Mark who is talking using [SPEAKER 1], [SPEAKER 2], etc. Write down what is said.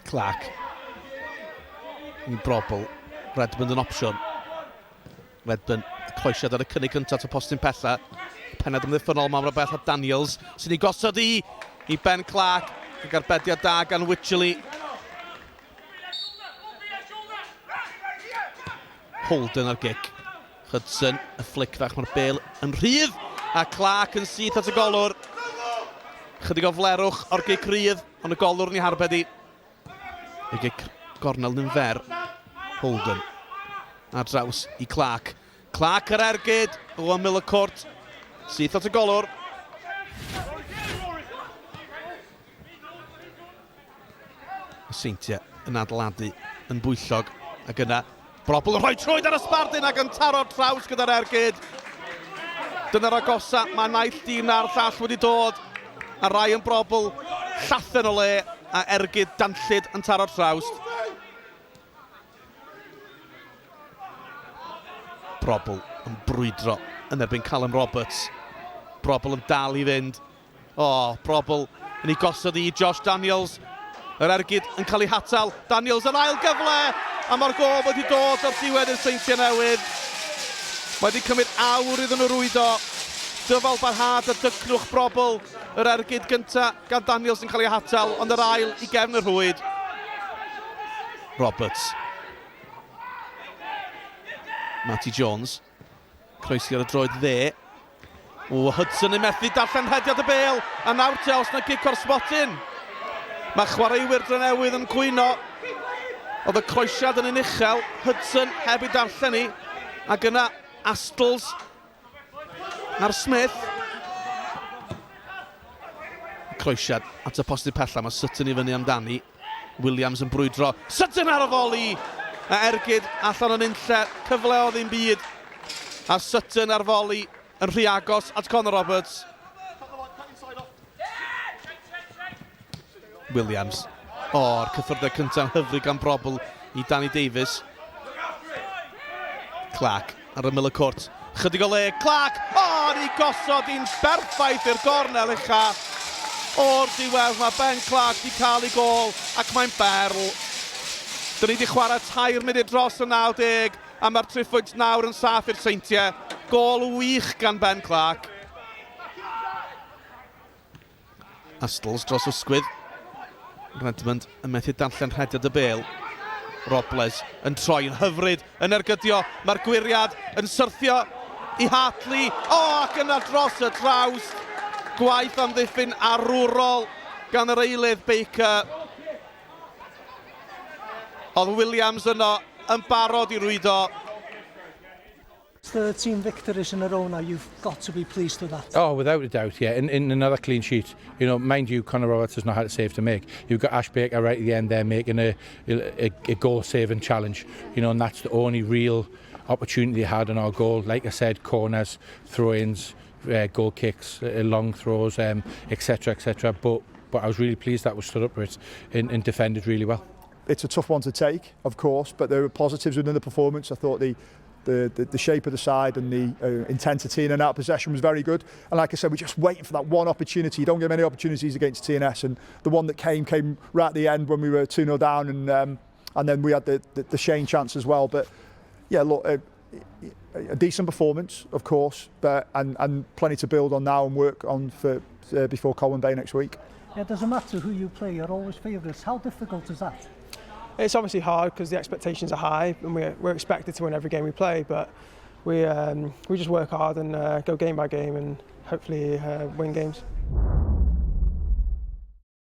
[SPEAKER 1] Clark. Yn brobl. Redmond yn opsiwn. Redmond, y croesiad ar y cynnig cyntaf at y postyn pella. Pennad ymddiffynol mawr o bell at Daniels, sy'n ei gosod i i Ben Clark. Ac arbediad da gan Wycherley. Holden ar gic. Hudson, y fflic fach, mae'r bel yn rhydd. A Clark yn syth at y golwr. Chydig o flerwch o'r gic rhydd, ond y golwr yn ei harbed i. Y gic gornel yn fer. Holden. Ar draws i Clark. Clark yr ergyd o ymyl y cwrt. Syth at y golwr. Y Seintiau yn adeiladu yn bwyllog ac yna Brobl yn rhoi troed ar y sbardun ac yn taro'r traws gyda'r ergyd. Dyna'r agosa mae naill dîm na'r llall wedi dod a Ryan Brobl llathen o le a ergyd danllyd yn taro'r trawst. Brobl yn brwydro yn erbyn Callum Roberts. Brobl yn dal i fynd. O, Brobl yn ei gosod i Josh Daniels. Yr ergyd yn cael ei hatal. Daniels yn ail gyfle! A mae'r gol wedi dod o'r diwedd i'r Seintiau Newydd. Mae wedi cymryd awr iddyn nhw rwydo. Dyfal barhad a dycnwch Brobl. Yr ergyd gyntaf gan Daniels yn cael ei hatal, ond yr ail i gefn y rhwyd. Roberts. Matty Jones. Croesi ar y droed dde. O, Hudson yn methu darllen rhediad y bel. A nawr te, os na gic o'r smotyn. Mae chwaraewyr Drenewydd yn cwyno. Oedd y croesiad yn un uchel. Hudson heb ei darllen i. Ac yna Astles ar Smith. Croesiad at y postyn pella. Mae Sutton i fyny amdani. Williams yn brwydro. Sutton ar y foli! A ergyd allan o'n unlle. Cyfle o ddim byd. A Sutton ar foli yn rhy agos at Conor Roberts. Williams. O'r cyffyrddiad cyntaf hyfryd gan Brobl i Danny Davies. Clark ar ymyl y cwrt. Chydig o le, Clark! O, ni gosod i'n berffaith i'r gornel ucha. O'r diwedd mae Ben Clark di cael ei gol ac mae'n berl. Dyn ni wedi chwarae tair munud dros y 90 a mae'r triphwynt nawr yn saff i'r Seintiau. Gol wych gan Ben Clark. Astles dros ysgwydd. Redmond yn methu darllen rhediad y bel. Robles yn troi yn hyfryd, yn ergydio. Mae'r gwyriad yn syrthio i Hartley. O, oh, ac yna dros y traws. Gwaith amddiffyn arwrol gan yr eilydd Baker. Oedd Williams yno yn barod i rwydo.
[SPEAKER 2] 13 victories in a row now, you've got to be pleased with that.
[SPEAKER 3] Oh, without a doubt, yeah. In, in another clean sheet. You know, mind you, Conor Roberts has not had a save to make. You've got Ash Baker right at the end there making a, a, a goal-saving challenge. You know, and that's the only real opportunity they had on our goal. Like I said, corners, throw-ins, uh, goal kicks, uh, long throws, etc., um, etc. But but I was really pleased that we stood up for it and, and defended really well.
[SPEAKER 4] It's a tough one to take, of course, but there were positives within the performance. I thought the the, the, the shape of the side and the uh, intensity in and out of possession was very good. And like I said, we're just waiting for that one opportunity. You don't get many opportunities against TNS, and the one that came came right at the end when we were 2-0 down, and um, and then we had the, the, the Shane chance as well. But yeah, look, a, a decent performance, of course, but and, and plenty to build on now and work on for uh, before Colwyn Bay next week.
[SPEAKER 2] Yeah, it doesn't matter who you play, you're always favourites. How difficult is that?
[SPEAKER 5] It's obviously hard because the expectations are high and we're, we're expected to win every game we play, but we, um, we just work hard and uh, go game by game and hopefully uh, win games.